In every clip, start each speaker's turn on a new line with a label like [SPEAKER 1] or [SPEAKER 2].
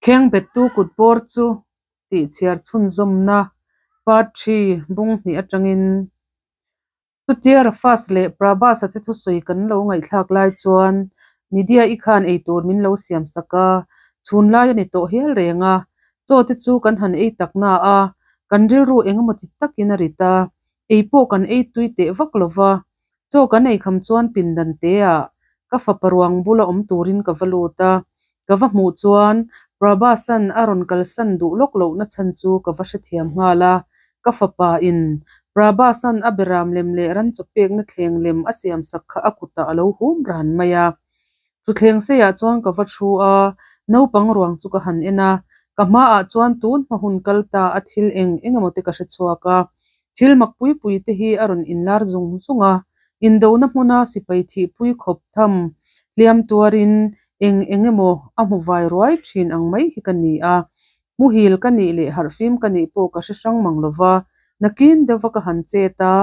[SPEAKER 1] Khengbettu kut bawr chu tih chhiar chhunzawmna Part Three bung hnih atangin Chutia Rafas leh Prabhas-a te thusawi kan lo ngaihthlak lai chuan Nidia-i khan eitur min lo siam sak a, chhun lai a ni tawh hial reng a, chaw te chu kan han ei tak na a, kan rilru engemaw ti takin a rit a, ei pawh kan ei tui teh vak lo va, Chaw kan ei kham chuan pindan teah ka fapa ruang bula awm turin ka va lut a, ka va hmuh chuan Prabhasan a rawn kalsan duh lawk lohna chhan chu ka va hrethiam nghal a, ka fapa in Prabhasan a beram lem leh ran chaw pekna thleng lem a siam sak kha a kutah a lo hum ran mai a. Thuthleng seiah chuan ka va thu a, naupang ruang chu ka han en a, ka hmaah chuan tun hma hun kal ta a thil eng eng emaw te ka hre chhuak a, thil mak pui pui te hi a rawn inlar zung zung a, indona hmuna sipai thihpui khawp tham hliam tuarin eng eng emaw a hmu vai ruai thin ang mai hi ka ni a, Muhil ka nih leh harhfim ka nih pawh ka hre hrang mang lo va, nakin deuhva ka han chet a,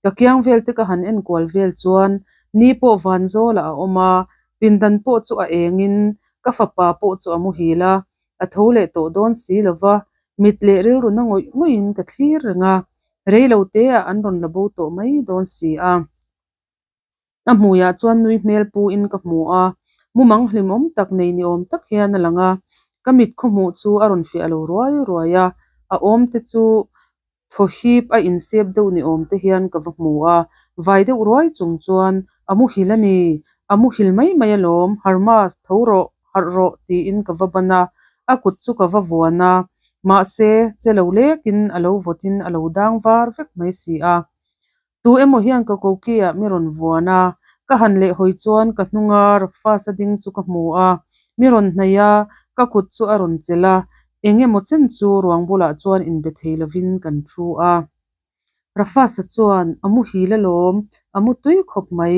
[SPEAKER 1] ka kiang vel te ka han enkual vel chuan ni pawh van zawlah a awm a, pindan pawh chu a engin ka fapa pawh chu a muhil a, a tho leh tawh dawn si lo va, mit leh rilru na ngawih ngawihin ka thlir reng a, rei lo teah an rawn la bo tawh mai dawn si a. A hmuiah chuan nui hmel pu in ka hmu a, mumang hlimawm tak nei ni awm tak hian a lang a, ka mit khaw hmuh chu a rawn fiah lo ruai ruai a, a awm te chu thaw hip a insep deuh ni awm te hian ka va hmu a, vai deuh ruai chung chuan a muhil a ni, a muhil mai mai alawm, Harmas, tho rawh, harh rawh tiin ka va ban a, a kut chu ka va vuan a, mahse che lo lekin a lo vawtin a lo dang var vek mai si a. Tu emaw hian ka koki-ah mi rawn vuan a, ka han leh hawi chuan ka hnunga Rafas a ding chu ka hmu a, mi rawn hnaih a, ka kut chu a rawn chelh a, eng emaw chen chu ruang bulah chuan inbe thei lovin kan thu a. Rafas-a chuan, A muhil alawm, a mu tui khawp mai,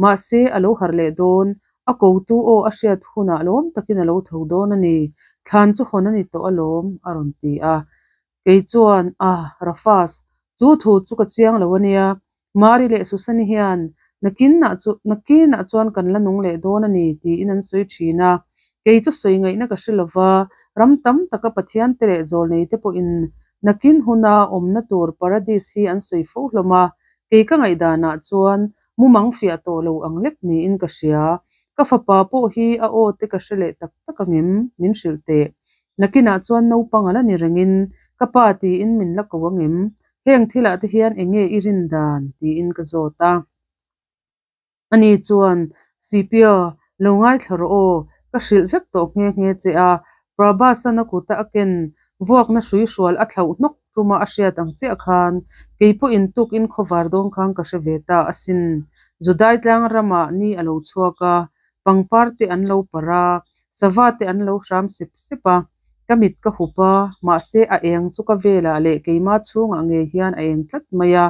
[SPEAKER 1] mahse a lo harh leh dawn, a kotu aw a hriat hunah lawm takin a lo tho dawn a ni, thlan chu hawn a ni tawh alawm, a rawn ti a. Kei chuan, Ah, Rafas, chu thu chu ka chiang lo a nia. Mari leh Susani hian nakinah chu nakinah chuan kan la nung leh dawn a ni tiin an sawi thin a. Kei chu sawi ngaihna ka hre lova, ram tam taka Pathian te leh zawlnei te pawhin nakin huna awmna tur Paradis hi an sawi fo hlawm a. Kei ka ngaihdanah chuan mumang fiah tawh lo ang lek niin ka hria. Ka fapa pawh hi a aw te ka hre leh tak tak angem? Min hrilh teh. Nakinah chuan naupang a la ni rengin, Ka pa tiin min la ko angem? Heng thilah te hian eng nge i rin dan? tiin ka zawt a. Ani chuan, Sipia, lo ngaithla rawh aw, ka hrilh vek tawh nghe nghe che a, Prabhasan a kuta a ken vuakna hrui hrual a thlauh hnawk tuma a hriat ang chiah khan kei pawhin tukin khawvar dawn khan ka hre ve ta asin. Judai tlang ramah ni a lo chhuak a, pangpar te an lo parh a, Sava te an lo hram sep sep a, ka mit ka hup a, mahse a eng chu ka velah leh keima chhungah ngei hian a eng tlat mai a,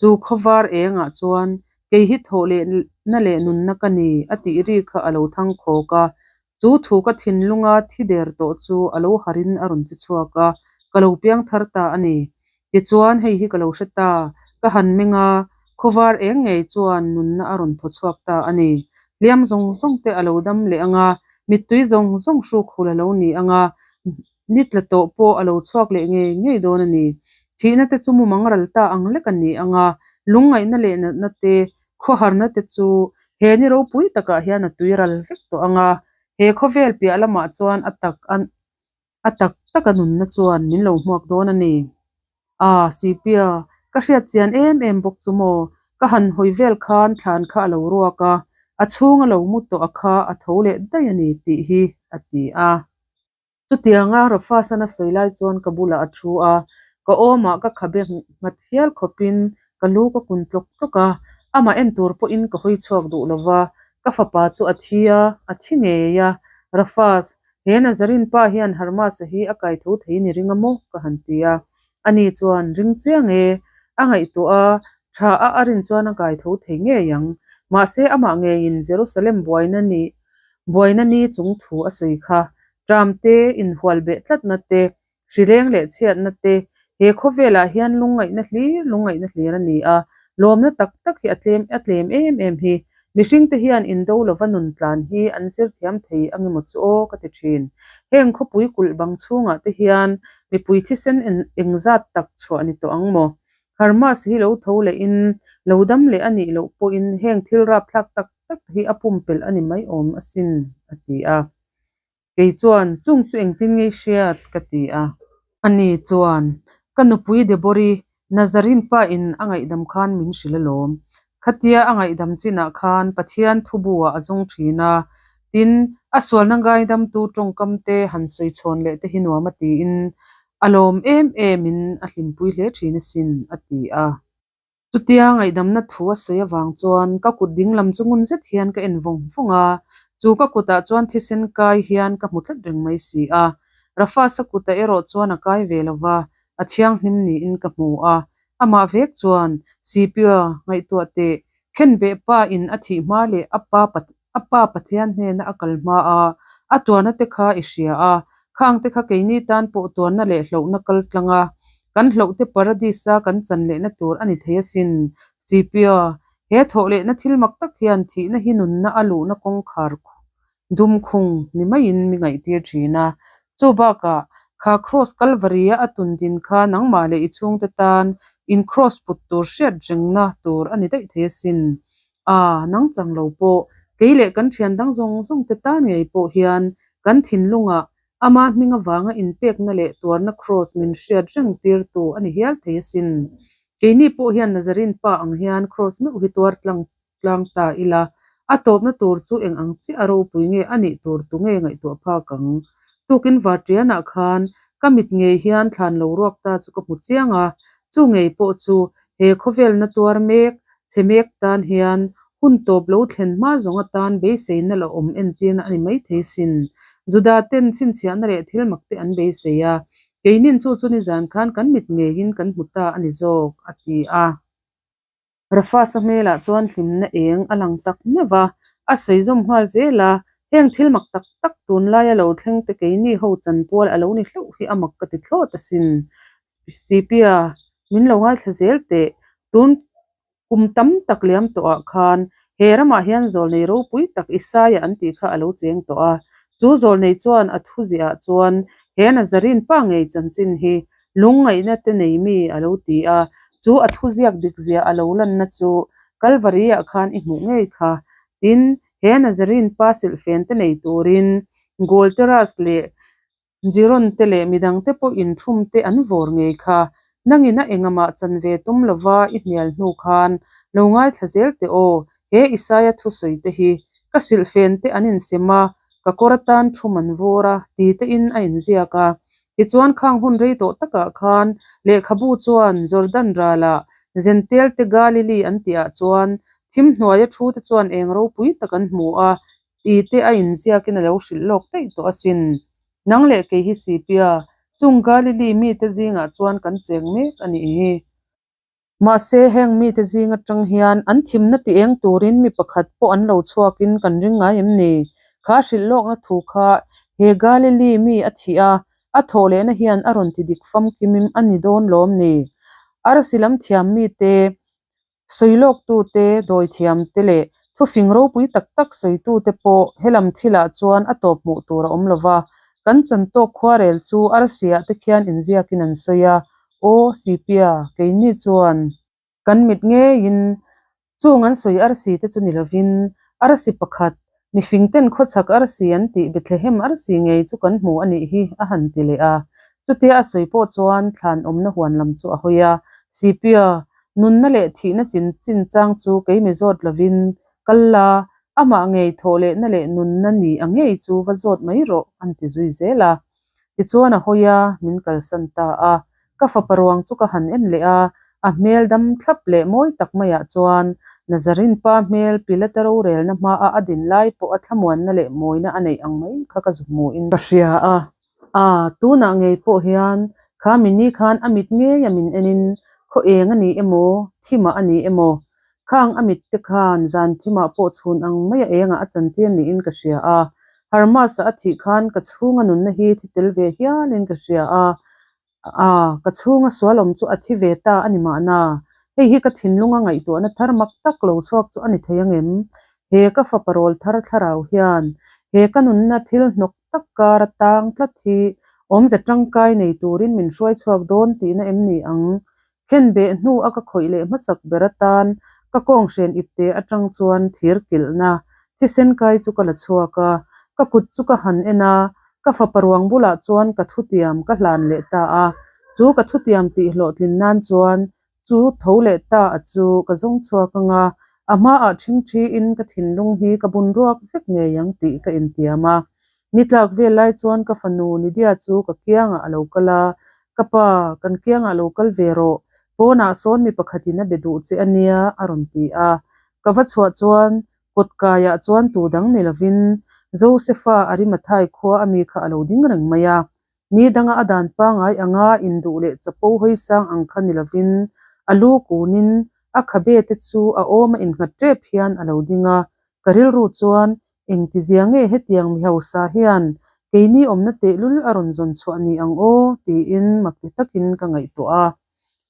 [SPEAKER 1] chu khawvar engah chuan kei hi thawh leh na leh nunna ka ni a tih ri kha a lo thang khawk a, chu thu ka thinlunga thi der tawh chu a lo harin a rawn che chhuak a, ka lo piang thar ta a ni. Tichuan hei hi ka lo hre ta, ka han meng a, khawvar eng ngei chuan nunna a rawn thaw chhuak ta a ni. Hliam zawng zawng te a lo dam leh ang a, mittui zawng zawng hruk hul a lo ni ang a, ni tla tawh pawh a lo chhuak leh ngei ngei dawn a ni. Thihna te chu mumang ral ta ang lek a ni ang a, lungngaihna leh natna te, khawharna te chu he ni ropui takah hian a tui ral vek tawh ang a, he khawvel piah lamah chuan a tak a A tak tak a nunna chuan min lo hmuak dawn a ni. A, Sipia, ka hriat chian em em bawk chu maw? Ka han hawi vel khan thlan kha a lo ruak a, a chhung a lo mu tawh a kha a tho leh daih a ni tih hi, a ti a. Chutianga Rafas-an a sawi lai chuan ka bulah a thu a, ka awmah ka khabe nghat hial khawpin ka lu ka kun tlawk tlawk a, amah en tur pawhin ka hawi chhuak duh lo va, ka fapa chu a thi a, a thi ngei a, Rafas, He Nazarin pa hian Harmasa hi a kai tho thei ni ring a maw? ka han ti a. Ani chuan, Ring chiang e, a ngaihtuah a, tha a a rin chuan a kai tho thei ngei ang. Mahse amah ngeiin Jerusalem buaina ni buaina ni chung thu a sawi kha. Tram te, inhual beh tlatna te, Hrileng leh chhiatna te, he khawvelah hian lungngaihna hlir lungngaihna hlir a ni a, lawmna tak tak hi a tlem a tlem em em hi. Mihringte hian indo lova nun tlan hi an zir thiam thei ang emaw chu aw ka ti thin. Heng khawpui kulh bang chhungah te hian mipui thisen engzat tak chhuah ni tawh ang maw? Hermas hi lo tho lehin lo dam leh a nih loh pawhin heng thil rapthlak tak tak hi a pumpelh a ni mai awm asin, a ti a. Kei chuan, Chung chu engtin nge i hriat? ka ti a. Ani chuan, Ka nupui Debori, Nazarin pa in a ngaihdam khan min hrilh alawm. Khatia a ngaihdam chinah khan Pathian thubu-ah a zawng thin a, tin, a sualna ngaidamtu tawngkam te han sawi chhawn leh te hi nuam a tiin a lawm em emin a hlimpui hle thin asin, a ti a. Chutia ngaihdamna thu a sawi avang chuan ka kut dinglam chu ngun zet hian ka en vawng vawng a, chu ka kutah chuan thisen kai hian ka hmu tlat reng mai si a. Rafasa kutah erawh chuan a kai ve lo va, a thianghlim niin ka hmu a. Amah vek chuan, Sipia, ngaihtuah teh, khenbeh pa in a thih hma leh a pa a pa Pathian hnena a kal hma a, a tuarna te kha i hria a, khang te kha keini tan pawh tuarna leh hlauhna kal tlang a, kan hlauh te Paradis-a kan chan lehna tur a ni thei asin. Sipia, he thawh lehna thil mak tak hian thihna hi nunna a luhna kawngkhar dum khung ni maiin mi ngaihtir thin a. Chu bakah, kha Kraws Kalvari-a a tun din kha nangmah leh i chhungte tan in Kraws put tur hriat rengna tur a ni daih thei asin. A, nang chang lo pawh, kei leh kan thian dang zawng zawng te tan ngei pawh hian kan thinlungah ama hming avanga inpekna leh tuarna Kraws min hriat reng tirtu a ni hial thei asin. Keini pawh hian Nazarene pa ang hian Kraws meuh hi tuar tlang tlang ta ila, a tawpna tur chu eng ang chiah a ropui nge a nih tur tu nge ngaihtuah phak ang? Tukin Vartianah khan ka mit ngei hian thlan lo ruak ta chu ka hmu chiang a, chu ngei pawh chu he khawvelna tuar mek, chhe mek tan hian hun tawp lo thlen hma zawng atan beiseina la awm entirna a ni maithei sin. Juda ten chhinchhiahna leh thil mak te an beisei a, keinin chu chu nizan khan kan mit ngeiin kan hmu ta a ni zawk, a ti a. Rafasa hmelah chuan hlimna eng a lang tak meuh va, a sawi zawm nghal zel a, heng thil mak tak tak tunlaia lo thleng te keini ho chanpual a lo ni hlauh hi a mak ka ti thlawt asin. Sipia, min lo ngaithla zel teh, tun kum tam tak liam tawhah khan he ramah hian zawlnei ropui tak Isaia an tih kha a lo cheng tawh a, chu zawlnei chuan a thu ziah chuan he Nazarene pa ngei chanchin hi Lungngaihna te nei mi a lo ti a, chu a thuziak dikzia a lo lanna chu Kalvari-ah khan i hmuh ngei kha. Tin, he Nazarene pa silhfen te nei turin Gualteras leh Giron te leh midang te pawhin thum te an vawr ngei kha. Nangin a engamah chan ve tum lova i hnial hnu khan lo ngaithla zel teh aw, he Isaia thusawi te hi ka silhfen te an insem a, ka kawr atan thum an vawr a ti tein a inziak a. Tichuan khang hun rei tawh takah khan lehkhabu chuan Jordan ralah Zentel te Galili an tihah chuan thim hnuaia thu te chuan eng ropui tak an hmu a ti te a inziakin a lo hrilh lawk daih tawh asin. Nang leh kei hi Sipia, chung Galili mite zingah chuan kan cheng mek a nih hi. Mahse, heng mite zing atang hian an thimna ti eng turin mi pakhat pawh an lo chhuakin kan ring ngai em ni? Kha hrilh lawkna thu kha he Galili mi a thih a, a thawh lehna hian a rawn ti dik famkim a ni dawn lawm ni? Arsi lam thiam mite, sawi lawktute, dawi thiamte leh thufing ropui tak tak sawitute pawh helam thilah chuan a tawp hmuh tur a awm lo va, kan chantawk khuarel chu arsiah te khian inziakin an sawi a, Aw, Sipia, keini chuan kan mit ngeiin chung an sawi arsi te chu ni lovin arsi pakhat, mifing ten khawchhak arsi an tih Bethlehem arsi ngei chu kan hmu a nih hi, a han ti leh a. Chutia a sawi pawh chuan thlan awmna huan lam chu a hawi a, Sipia, nunna leh thihna chin chin chang chu kei mi zawt lovin kal la, amah ngei thawh lehna leh nunna ni a ngei chu va zawt mai rawh, an ti zui zel a. Tichuan a hawi a, min kalsan ta a. Ka fapa ruang chu ka han en leh a, a hmel dam thlap leh mawi tak maiah chuan Nazarin pa hmel Pilata rorelna hmaa a din lai pawh a thlamuanna leh mawina a neih ang mai kha ka zu hmuin ka hria a. A, tunah ngei pawh hian kha mini khan a mit ngeia min enin khaw eng a ni emaw, thimah a ni emaw, Khang a mit te khan zan thimah pawh chhun ang mai a engah a chantir niin ka hria a. Hermas-a a thih khan ka chhunga nunna hi thi tel ve hialin ka hria a. A, ka chhunga sualawm chu a thi ve ta a ni mahna. Hei hi ka thinlunga ngaihtuahna thar mak tak lo chhuak chu a ni thei ang em? He ka fapa rawlthar thlarau hian he ka nunna thil hnawk tak kar a tang tlat hi awmze tangkai nei turin min hruai chhuak dawn tihna em ni ang? Khenbeh hnu a ka khawih leh hmasak ber atan ka kawnghren ipte atang chuan thir kilhna thisen kai chu ka la chhuak a, ka kut chu ka han en a, ka fapa ruang bulah chuan ka thutiam ka hlan leh ta a, chu ka thutiam tih hlawhtlin nan chuan chu tho leh ta a chu ka zawng chhuak ang a, a hmaah ṭhingṭhiin ka thinlung hi ka bun ruak vek ngei ang tih ka intiam a. Ni tlak vel lai chuan ka fanu Nidia chu ka kiangah a lo kal a, Ka pa, kan kiangah lo kal ve rawh, pawnah sawn mi pakhatin a be duh che a nia a rawn ti a. Ka va chhuah chuan kawtkaiah chuan tu dang ni lovin Josefa Arimathai khua a mi kha a lo ding reng mai a. Ni danga a dan pangai anga induh leh chapo hawi sang ang kha ni lovin a lu kunin a khabe te chu a awm a innghat tep hian a lo ding a. Ka rilru chuan engtizia nge hetiang mi hausa hian keini awmna tehlul a rawn zawn chhuah ni ang aw tiin makti takin ka ngaihtuah a.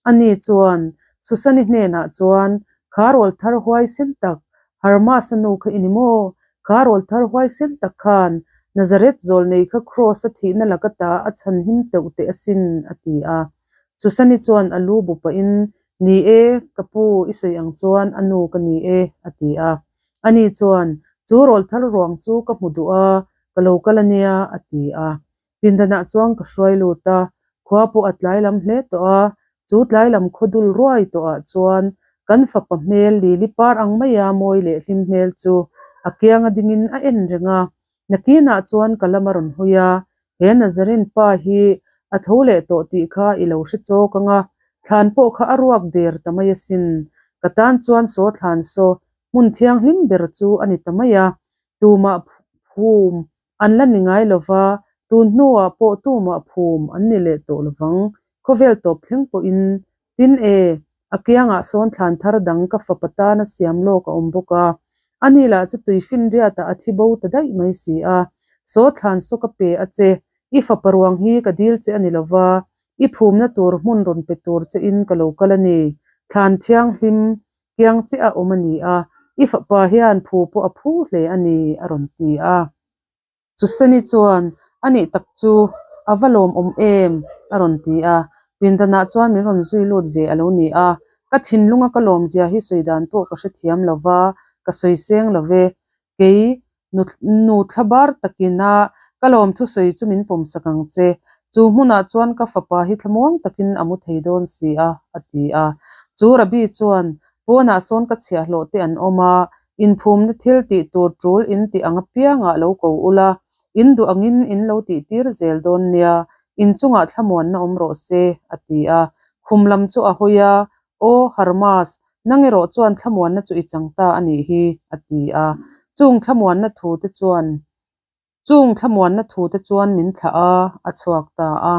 [SPEAKER 1] Ani chuan Susani hnenah chuan, Kha rawl thar huaisen tak, Hermas-a nu kha i ni maw? Kha rawl thar huaisen tak khan Nazareth zawlnei kha Kraws-a thihna laka ta a chhan him teuh teh asin, a ti a. Susani chuan a lu bu pahin, Ni e, ka pu, i sawi ang chuan a nu ka ni e, a ti a. Ani chuan, Chu rawl thar ruang chu ka hmu duh a, ka lo kal a nia, a ti a. Pindanah chuan ka hruai lut a, khua pawh a tlai lam hle tawh a, chu tlai lam khaw dul ruai tawhah chuan kan fapa hmel lili par ang maia mawi leh hlim hmel chu a kianga dingin a en reng a. Nakinah chuan ka lam a rawn hawi a, he Nazarene pa hi a tho leh tawh tih kha i lo hre chawk ang a, thlan pawh kha a ruak der ta mai asin. Ka tan chuan saw thlan saw hmun thianghlim ber chu a ni ta mai a, tumah phum An la ni ngai lo va, tun hnuah pawh tumah phum an ni leh tawh lo vang. Khawvel tawp thleng pawhin, Tin e, a kiangah sawn thlan thar dang ka fapa tana siam lawk a awm bawk a. Ani lah chu tui finriatah a thi bo ta daih mai si a. Saw thlan saw ka pe a che, i fapa ruang hi ka dil che a ni lo va, i phumna tur hmun rawn pe tur che in ka lo kal a ni. Thlan thianghlim Kiang chiah a awm a ni a, i fapa hian phu pawh a phu hle a ni, a rawn ti a. Chuseni chuan, A nih tak chu, a va lawmawm em? a rawn ti a. Pindanah chuan min rawn zui lut ve a lo ni a. Ka thinlunga ka lawmzia hi sawi dan pawh ka hrethiam lo va, ka sawi seng lo ve. Kei, nu thlabar takin a ka lawm thusawi chu min pawmsak ang che. Chu hmunah chuan ka fapa hi thlamuang takin a mu thei dawn si a, a ti a. Chu Rabbi chuan, Pawnah sawn ka chhiahhlawh te an awm a, inphumna thil tih tur tul in tih ang apiangah lo ko ula, in duh angin in lo tih tir zel dawn nia, in chungah thlamuanna awm rawh se, a ti a. Khum lam chu a hawi a, Aw, Hermas, nang erawh chuan thlamuanna chu i chang ta a nih hi, a ti a. Chung thlamuanna thu te chuan, chung thlamuanna thu te chuan min thlah a, a chhuak ta a.